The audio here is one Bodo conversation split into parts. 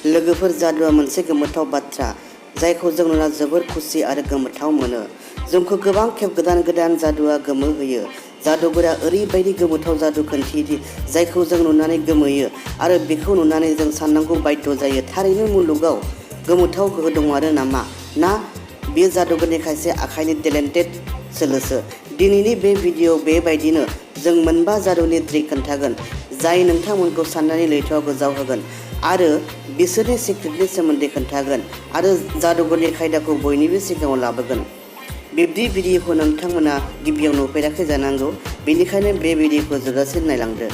लोगोफोर, जादुआ मोनसे गोमोथाव बाथ्रा जायखौ जों नुना जोबोर खुसि आरो गोमोथाव मोनो। जोंखौ गोबां खेब गोदान गोदान जादुआ गोमोहोयो। जादुगरा ओरैबायदि गोमोथाव जादु खोन्थियोदि जायखौ जों नुनानै गोमोयो आरो बेखौ नुनानै जों साननांगौ बाध्य जायो। थारैनो मुलुगाव गोमोथाव गोहो दं आरो नामा? ना बेयो जादुगरनि खायसे आखाइनि टेलेन्टेड सोलोसो? दिनैनि बे भिडिअ'आव बेबायदिनो जों मोनबा जादुनि ट्रिक खोन्थागोन जाय नोंथांमोनखौ साननानै लैथोआव गोजावहोगोन आरो बिसोरनि सिक्रेटनि सोमोन्दै खोन्थागोन आरो जादुगरनि खायदाखौ बयनिबो सिगाङाव लाबोगोन। बिब्दि भिडिअ'खौ नोंथांमोना गिबियाव नुफेराखै जानांगौ, बेनिखायनो बे भिडिअ'खौ जोबजासिम नायलांदो।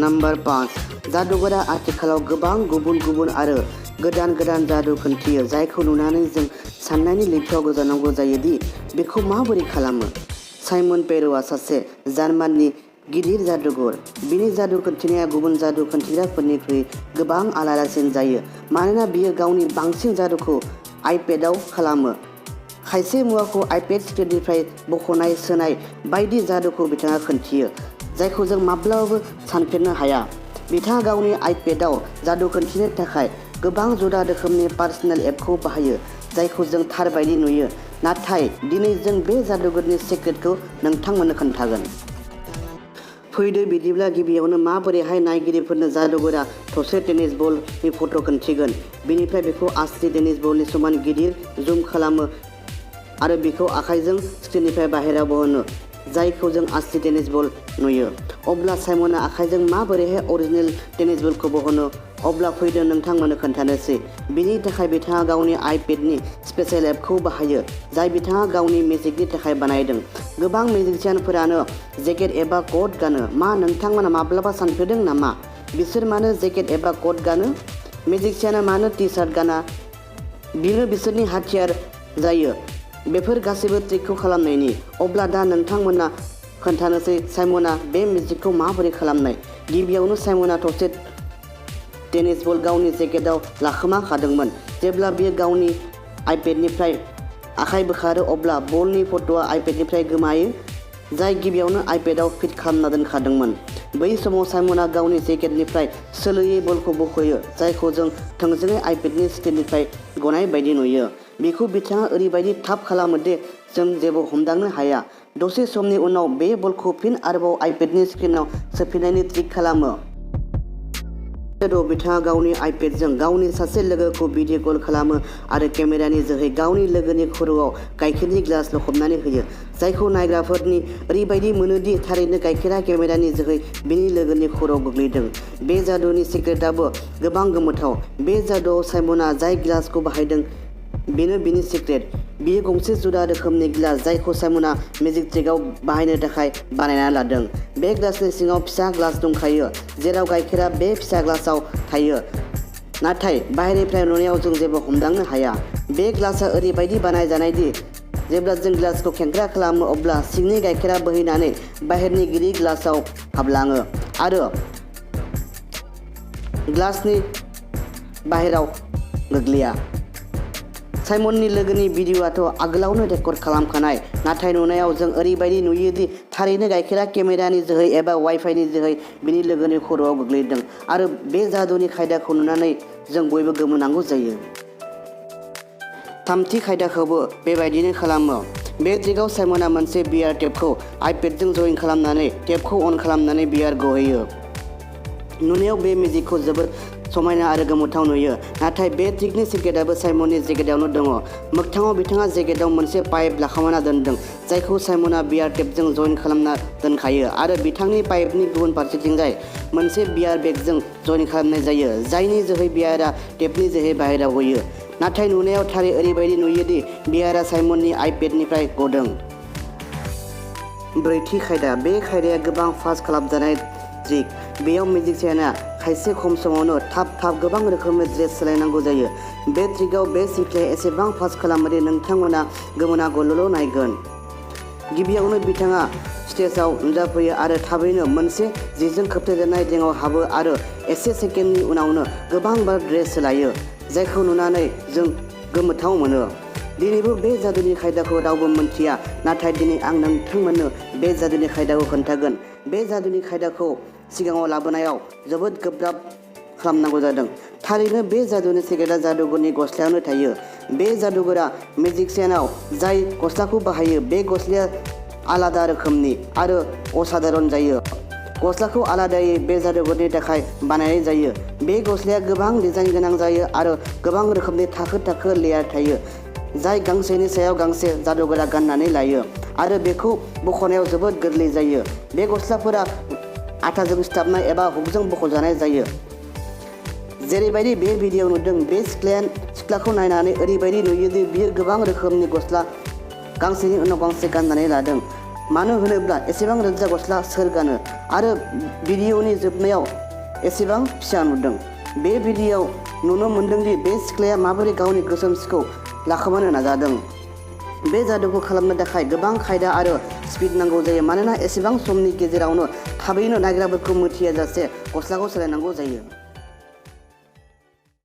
नम्बर 5 जादुगरा आथिखालाव गोबां गुबुन गुबुन आरो गोदान गोदान जादु खोन्थियो जायखौ नुनानै जों साननायनि लैथोआव गोजावनांगौ जायोदि बेखौ माबोरै खालामो। साइमन पेर'आ सासे जार्माननि गिदिर जादुगर। बिनि जादु खोन्थिनाया गुबुन जादु खोन्थिग्राफोरनिख्रुइ गोबां आलादासिन जायो मानोना बियो गावनि बांसिन जादुखौ आइपेडआव खालामो। खायसे मुवाखौ आइपेड स्क्रिननिफ्राय बख'नाय सोनाय बायदि जादुखौ बिथाङा खोन्थियो जायखौ जों माब्लाबाबो सानफेरनो हाया। बिथाङा गावनि आइपेडआव जादु खोन्थिनो थाखाय गोबां जुदा रोखोमनि पार्सनेल एपखौ बाहायो जायखौ जों थार बायदि नुयो, नाथाय दिनै जों बे जादुगरनि सिक्रेटखौ नोंथांमोननो खोन्थागोन। फैदो बिदिब्ला गिबियावनो माबोरैहाय नायगिरिफोरनो जादुगरा थरसे टेनिस बलनि फट' खोन्थिगोन, बेनिफ्राय बेखौ आसि टेनिस बलनि समान गिदिर जुम खालामो आरो बेखौ आखाइजों स्क्रिननिफ्राय बाहेरायाव बहनो जायखौ जों आसि टेनिस बल नुयो। अब्ला साइमनआ आखाइजों माबोरैहाय अरिजिनेल टेनिस बलखौ बहनो, अब्ला फैदो नोंथांमोननो खोन्थानोसै। बिनि थाखाय बिथाङा गावनि आइपेडनि स्पेशेल एपखौ बाहायो जाय बिथाङा गावनि मेजिकनि थाखाय बानायदों। गोबां मेजिशियानफोरानो जेकेट एबा कोट गानो। मा नोंथांमोना माब्लाबा सानफेरदों नामा बिसोर मानो जेकेट एबा कोट गानो? मेजिशियाना मानो टि-शार्ट गाना? बेनो बिसोरनि हाथियार जायो बेफोर गासैबो ट्रिकखौ खालामनायनि। अब्ला दा नोंथांमोना खोन्थानोसै साइमनआ बे मेजिकखौ माबोरै खालामनाय। गिबियावनो साइमनआ थरसे टेनिस बल गावनि जेकेटआव लाखोमाखादोंमोन। जेब्ला बियो गावनि आइपेडनिफ्राय आखाइ बोखारो अब्ला बलनि फट'आ आइपेडनिफ्राय गोमायो जाय गिबियावनो आइपेडआव फिट खालामना दोनखादोंमोन। बै समाव साइमनआ गावनि जेकेटनिफ्राय सोलोयै बलखौ बख'यो जायखौ जों थोंजोङै आइपेडनि स्क्रिननिफ्राय गनाय बायदि नुयो। बेखौ बिथाङा ओरैबायदि थाब खालामो दि जों जेबो हमदांनो हाया। दसे समनि उनाव बे बलखौ फिन आरोबाव आइपेडनि स्क्रिनआव सोफिन्नायनि ट्रिक खालामो। बिथाङा गावनि आइपेडजों गावनि सासे लोगोखौ भिडिअ कल खालामो आरो केमेरानि जोहै गावनि लोगोनि खर'आव गाइखेरनि ग्लास लखबनानै होयो जायखौ नायग्राफोरनि ओरैबायदि मोनोदि थारैनो गाइखेरा केमेरानि जोहै बिनि लोगोनि खर'आव गोग्लैदों। बे जादुनि सिक्रेटआबो गोबां गोमोथाव। बे जादुआव साइमनआ जाय ग्लासखौ बाहायदों बेनो बिनि सिक्रेट। बेयो गंसे जुदा रोखोमनि ग्लास जायखौ साइमनआ मेजिक ट्रिकआव बाहायनो थाखाय बानायना लादों। बे ग्लासनि सिङाव फिसा ग्लास दंखायो जेराव गाइखेरा बे फिसा ग्लासआव थायो, नाथाय बाहेरनिफ्राय नुनायाव जों जेबो हमदांनो हाया। बे ग्लासआ ओरैबायदि बानायजानाय दि जेब्ला जों ग्लासखौ खेंख्रा खालामो अब्ला सिंनि गाइखेरा बोहैनानै बाहेरनि गिदिर ग्लासआव हाबलाङो आरो ग्लासनि बाहेराव गोग्लैया। साइमननि लोगोनि भिडिअ'आथ' आगोलावनो रेकर्ड खालामखानाय, नाथाय नुनायाव जों ओरैबायदि नुयोदि थारैनो गाइखेरा केमेरानि जोहै एबा वाइफाइनि जोहै बिनि लोगोनि खर'आव गोग्लैदों आरो बे जादुनि खायदाखौ नुनानै जों बयबो गोमोनांगौ जायो। थामथि खायदाखौबो बेबायदिनो खालामो। बे ट्रिकआव साइमनआ मोनसे बियार टेपखौ आइपेडजों जइन खालामनानै टेपखौ अन खालामनानै बियार गहोयो। नुनायाव बे मेजिकखौ जोबोर समायना आरो गोमोथाव नुयो, नाथाय बे ट्रिकनि सिक्रेटआबो साइमननि जेकेटआवनो दङ। मोगथाङाव बिथाङा जेकेटआव मोनसे पाइप लाखोमाना दोनदों जायखौ साइमनआ बियार टेपजों जइन खालामना दोनखायो आरो बिथांनि पाइपनि गुबुन फारसेथिंजाय मोनसे बियार बेगजों जइन खालामनाय जायो जायनि जोहै बियारा टेपनि जोहै बाहेरायाव गयो, नाथाय नुनायाव थारै ओरैबायदि नुयोदि बियारा साइमननि आइपेडनिफ्राय गदों। ब्रैथि खायदा। बे खायदाया गोबां फास्ट खालामजानाय ट्रिक। बेयाव मेजिशियाना खायसे खम समावनो थाब गोबां रोखोमनि ड्रेस सोलायनांगौ जायो। बे ट्रिकआव बे सिख्लाया एसेबां फास्ट खालामोदि नोंथांमोना गोमोना गल'ल' नायगोन। गिबियावनो बिथाङा स्टेजआव नुजाफैयो आरो थाबैनो मोनसे जिजों खोबथेजानाय देंआव हाबो आरो एसे सेकेन्डनि उनावनो गोबां बार ड्रेस सोलायो जायखौ नुनानै जों गोमोथाव मोनो। दिनैबो बे जादुनि खायदाखौ रावबो मोनथिया, नाथाय दिनै आं नोंथांमोननो बे जादुनि खायदाखौ खोन्थागोन। बे जादुनि खायदाखौ सिगाङाव लाबोनायाव जोबोद गोब्राब खालामनांगौ जादों। थारैनो बे जादुनि सिक्रेटआ जादुगरनि गस्लायावनो थायो। बे जादुगरा मेजिशियानाव जाय गस्लाखौ बाहायो बे गस्लाया आलादा रोखोमनि आरो असाधारन जायो। गस्लाखौ आलादायै बे जादुगरनि थाखाय बानायनाय जायो। बे गस्लाया गोबां डिजाइन गोनां जायो आरो गोबां रोखोमनि थाखो थाखो लेयार थायो, जाय गांसेनि सायाव गांसे जादुगरा गाननानै लायो आरो बेखौ बख'नायाव जोबोद गोरलै जायो। बे गस्लाफोरा आथाजों सिथाबनाय एबा हुकजों बख'जानाय जायो। जेरैबायदि बे भिडिअ'आव नुदों, बे सिख्लाखौ नायनानै ओरैबायदि नुयो दि बियो गोबां रोखोमनि गस्ला गांसेनि उनाव गांसे गाननानै लादों। मानो होनोब्ला एसेबां रोजा गस्ला सोर गानो आरो भिडिअ'नि जोबनायाव एसेबां फिसा नुदों। बे भिडिअ'आव नुनो मोनदों दि बे सिख्लाया माबोरै गावनि गोसोम सिखौ लाखोमानो नाजादों। बे जादुखौ खालामनो थाखाय गोबां खायदा आरो स्पिड नांगौ जायो, मानोना एसेबां समनि गेजेरावनो थाबैनो नायग्राफोरखौ मिथियाजासे गस्लाखौ सोलायनांगौ जायो।